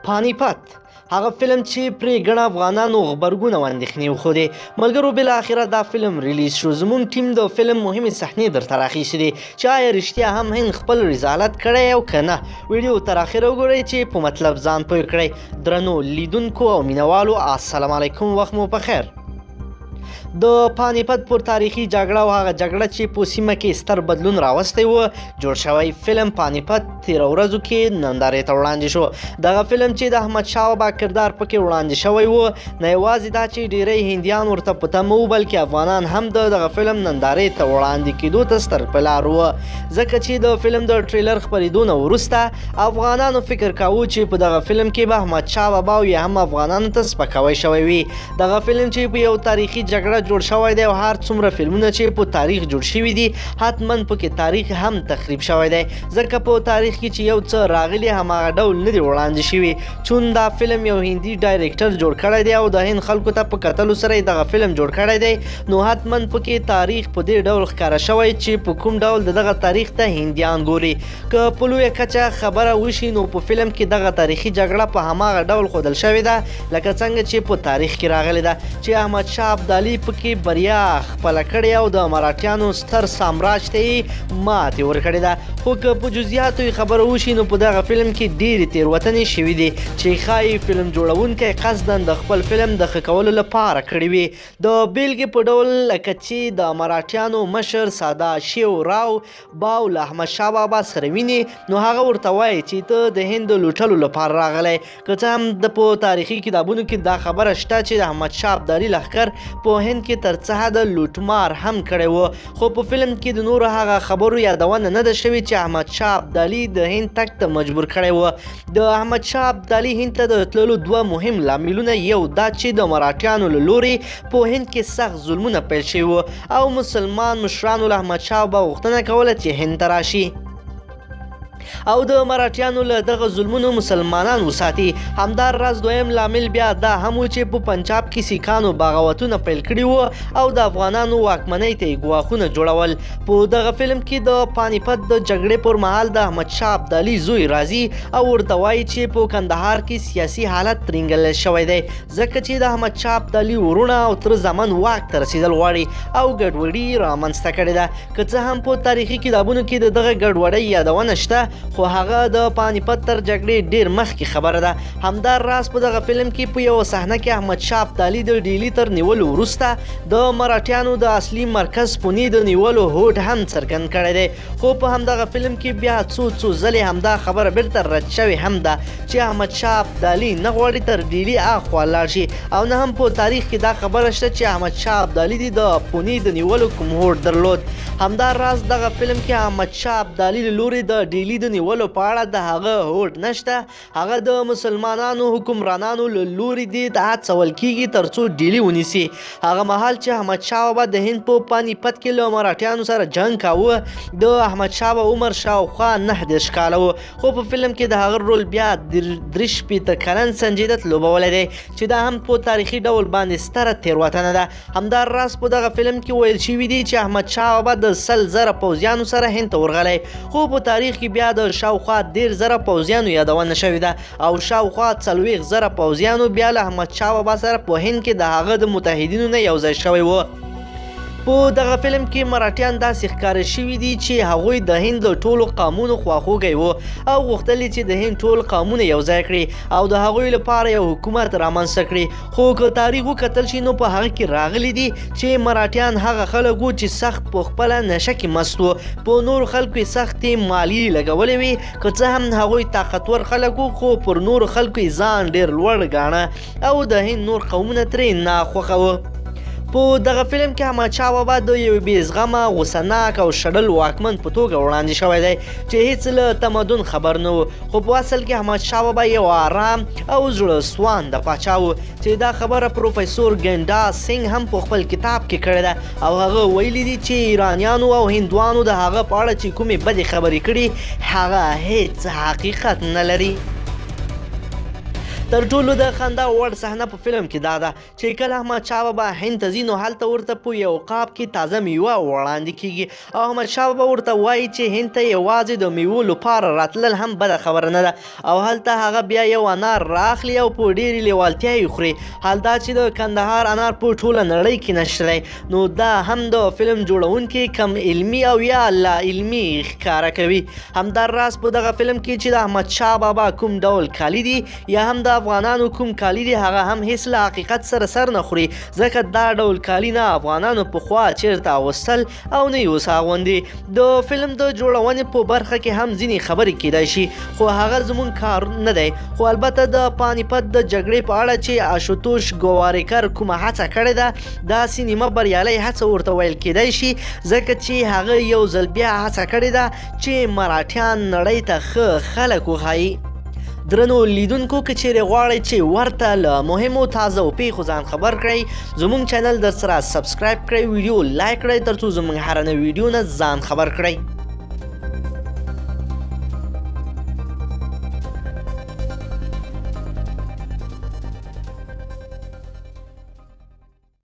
پانیپت هغه فلم چې پرې ګڼ افغانانو غبرګون او اندېښنې وښودې. ملګرو، بالاخره دا فلم ریلیز شو. زموږ ټیم د فلم مهمې صحنې درته راخیستې دي چې آیا رښتیا هم هند خپل رسالت کړی او که نه. ویډیو تر اخره وګورئ چې په مطلب ځان پوه کړئ. درنو لیدونکو او مینوالو، السلام علیکم، وخت مو په خیر. د پانیپت پر تاریخي جګړه او هغه جګړه چې په سیمه کې ستر بدلون راوستی و جوړ شوی فلم پانیپت تېره ورځو کې نندارې ته وړاندې شو. دغه فلم چې د احمد شاه بابا کردار پکې وړاندې شوی و، نه یوازې دا چې ډیری هندیان ورته په تمه وو، بلکې افغانان هم د دغه فلم نندارې ته وړاندې کېدو ته ستر په لار وو، ځکه چې د فلم د ټریلر خپرېدو نه وروسته افغانانو فکر کاوه چې په دغه فلم کې به احمد شاه بابا او یا هم افغانانو ته سپکاوی شوی وي. دغه فلم چې په یو تاریخي جګړه جوړ شوی دی او هر څومره فلمونه چې په تاریخ جوړ شوي دي حتما پکې تاریخ هم تخریب شوی دی، ځکه په تاریخ کې چې یو څه راغلي هماغه ډول نه دی وړاندې شوي. چون دا فلم یو هندي ډایرکټر جوړ کړی دی او د هند خلکو ته په کتلو سره یې دغه فلم جوړ کړی دی، نو حتما پکې تاریخ په دې ډول ښکاره شوی چې په کوم ډول د دغه تاریخ ته هندیان ګوري. که په لویه کچه خبره وشي نو په فلم کې دغه تاریخي جګړه په هماغه ډول ښودل شوې ده لکه څنګه چې په تاریخ کې راغلې ده چې احمد شاه ابدالي پکې بریا خپله کړې او د مراټیانو ستر سامراج ته یې ماتې ورکړې ده. خو که په جزئیاتو یې خبره وشي نو په دغه فلم کې ډېرې تېروتنې شوې دي چې ښایي فلم جوړونکی قصدا د خپل فلم د ښه کولو لپاره کړې وي. د بېلګې په ډول لکه چې د مراټیانو مشر سادا شیو راو باو له احمد شاه بابا سره ویني نو هغه ورته وایي چې ته د هند د لوټلو لپاره راغلی. که څه هم د په تاریخي کتابونو کې دا خبره شته چې د احمد شاه ابدالي لښکر په هند کې تر څه حده لوټمار هم کړی و، خو په فلم کې د نورو هغه خبرو یادونه نه ده شوې چې احمد شاه ابدالي د هند تګ ته مجبور کړی و. د احمد شاه ابدالي هند ته د تللو دوه مهم لاملونه، یو دا چې د مراټیانو له لوري په هند کې سخت ظلمونه پیل شوي وو او مسلمان مشرانو له احمد شاه بابا غوښتنه کوله چې هند ته راشي او د مراټیانو له دغه ظلمونو مسلمانان وساتي. همدا راز دویم لامل بیا دا هم و چې په پنجاب کې سیکانو بغاوتونه پیل کړي وو او د افغانانو واکمنۍ ته یې ګواښونه جوړول. په دغه فلم کې د پانیپت د جګړې پر مهال د احمد شاه ابدالي زوی راځي او ورته وایي چې په کندهار کې سیاسي حالت ترینګلی شوی دی، ځکه چې د احمد شاه ابدالي وروڼه او تره زامن واک ته رسېدل غواړي او ګډوډي رامنځته کړې ده. که څه هم په تاریخي کتابونو کې د دغه ګډوډۍ یادونه شته، خو هغه د پانیپت تر جګړې ډیر مخکې خبره ده. همدا راز په دغه فلم کې په یوه صحنه کې احمد شاه ابدالي د ډیلي تر نیولو وروسته د مراټیانو د اصلي مرکز پونې د نیولو هوډ هم څرګند کړی دی، خو په همدغه فلم کې بیا څو څو ځلې همدا خبره بیرته رد شوې هم ده چې احمد شاه ابدالي نه غواړي تر ډیلي اخوا لاړ شي او نه هم په تاریخ کې دا خبره شته چې احمد شاه ابدالي دې د پونې د نیولو کوم هوډ درلود. همدا راز دغه فلم کې احمد شاه ابدالي له لوري د ډیلي د نیولو په اړه د هغه هوډ نشته، هغه د مسلمانانو حکمرانانو له لوري دې ته هڅول کیږي ترڅو ډیلي ونیسي. هغه مهال چې احمد شاه بابا د هند په پانیپت کې له مراټیانو سره جنګ کاوه د احمد شاه بابا عمر شاوخوا 39 کاله و، خو په فلم کې د هغه رول بیا 63 کلن سنجي دت لوبولی دی چې دا هم په تاریخي ډول باندې ستره تېروتنه ده. همدا راز په دغه فلم کې ویل شوي دي چې احمد شاه بابا د 100,000 پوځیانو سره هند ته ورغلی، خو په تاریخ کې بیا د شاوخوا 30,000 پوځیانو یادونه شوې ده او شاوخوا 40,000 پوځیانو بیا له احمد شاه بابا سره په هند کې د هغه د متحدینو نه یو ځای شوی و. په دغه فلم کې مراټیان داسې ښکاره شوي دي چې هغوی د هند له ټولو قامونو خواخوږی وو او غوښتل یې چې د هند ټول قامونه یو ځای کړي او د هغوی لپاره یو حکومت رامنځته کړي. خو که تاریخ وکتل شي نو په هغه کې راغلي دي چې مراټیان هغه خلک وو چې سخت په خپله نشه کې مست وو، په نورو خلکو یې سختې مالیې لګولې وې. که څه هم هغوی طاقتور خلک وو، خو پر نورو خلکو یې ځان ډېر لوړ ګاڼه او د هند نور قومونه ترې ناخوښه وو. په دغه فلم کې احمد شاه بابا د یوې بې زغمه، غوسه ناک او شډل واکمن په توګه وړاندې شوی دی چې هیڅ له تمدن خبر نه و، خو په اصل کې احمد شاه بابا یو آرام او زړه سوانده پاچا و چې دا خبره پروفیسور ګنډا سینګ هم په خپل کتاب کې کړې ده او هغه ویلي دي چې ایرانیانو او هندوانو د هغه په اړه چې کومې بدې خبرې کړي هغه هیڅ حقیقت نه لري. تر ټولو د خندا وړ صحنه په فلم کې دا ده چې کله احمد شاه بابا هند ته ځي، نو هلته ورته په یو قاب کې تازه میوه وړاندې کیږي او احمد شاه بابا ورته وایي چې هند ته یوازې د میوو لپاره راتلل هم بده خبره نه ده، او هلته هغه بیا یو انار راخلي او په ډېرې لیوالتیا یې خوري، حال دا چې د کندهار انار په ټوله نړۍ کې نشته دی. نو دا هم د فلم جوړونکي کم علمي او یا لا علمي ښکاره کوي. همدا راز په دغه فلم کې چې د احمد شاه بابا کوم ډول کالي دي یا هم د افغانانو کوم کالي دي، هغه هم هیڅ له حقیقت سره سر نه خوري، ځکه دا ډول کالي نه افغانانو پخوا چیرته اغوستل او نه یې اوس اغوندي. د فلم د جوړونې په برخه کې هم ځینې خبرې کیدای شي، خو هغه زموږ کار نه دی. خو البته د پانیپت د جګړې په اړه چې اشوتوش ګواریکر کومه هڅه کړې ده، داسې نیمه بریالۍ هڅه ورته ویل کیدای شي، ځکه چې هغه یو ځل بیا هڅه کړې ده چې مراټیان نړۍ ته ښه خلک وښایي. درنو لیدونکو، که چیرې غواړئ چې ورته له مهمو تازه او پیښو ځان خبر کړئ، زموږ چینل در سره سبسکرایب کړئ، ویډیو لایک کړئ، ترڅو زموږ هره نوې ویډیو نه ځان خبر کړئ.